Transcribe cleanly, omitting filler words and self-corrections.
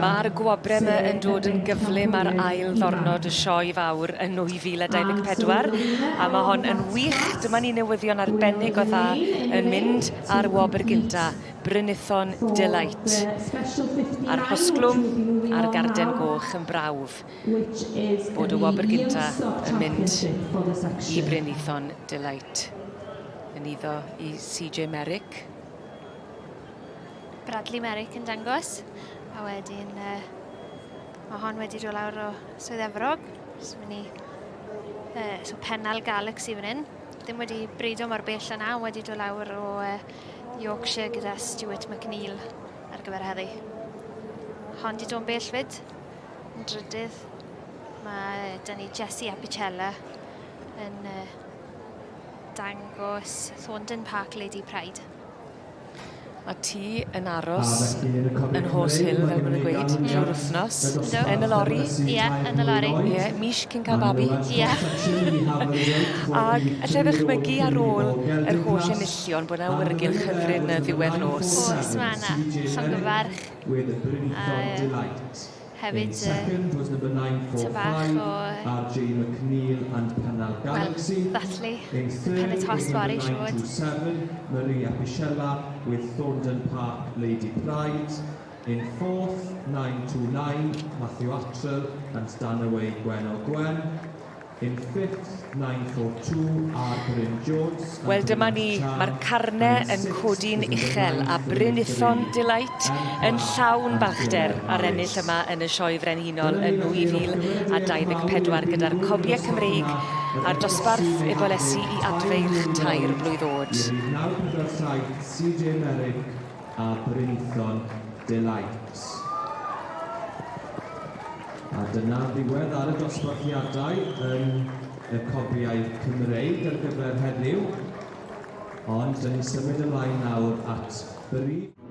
Mae'r gwobrau yma yn dod yn gyflym ar ail ddornod y sioe fawr yn 2024, a mae hon yn wych. Dyma ni newyddion arbennig o dda yn mynd ar wobr gynta, Brynithon Delight. A'r rhosglwm a'r garden goch yn brawf bod y wobr gynta yn mynd i Brynithon Delight. Yn iddo i CJ Merrick. Bradley Merrick yn dangos. A wedyn, mae hon wedi dod lawr o Swydd Efrog. So, mynd i, so Pennal Galaxy fan hyn. Ddim wedi brido mor bell yna, ond wedi dod lawr o Yorkshire gyda Stuart McNeil ar gyfer heddi. Hon di dod yn bell fyd, yn drydydd. Mae dyn ni Jessie Apicella yn dangos Thorndon Park Lady Pride. A ti yn aros yn Horse Hill, fel maen nhw'n gweud, trwy'r wythnos. Yn y lori. Ie, yn y lori. Ie, mis cyn cael babi. Ie. Ac allai ddychmygu ar ôl yr holl enillion bod 'na awyrgylch hyfryd 'na ddiwedd nos. Oes, mae 'na. Llongyfarch. A hefyd ty bach o wel, ddathlu pen y tost fory, siŵr. Marie Apicella with Thorndon Park Lady Pride. In fourth, 929, Matthew Attrell and Stanaway Gwen o Gwen. In fifth, 942, R Bryn Jones. Wel dyma ni, mae'r carne yn codi'n uchel a Bryn Ithon Delight yn llawn balchder ar ennill yma yn y Sioe Frenhinol yn 2024 gyda'r Cobiau Cymreig a'r dosbarth ebolesi i adfeirch tair blwydd oed. 947, CJ Merrick a Bryn Ithon Delight. A dyna ddiwedd ar y dosbarthiadau yn y cobiau Cymreig ar gyfer heddiw. Ond dyn ni'n symud ymlaen nawr at brif...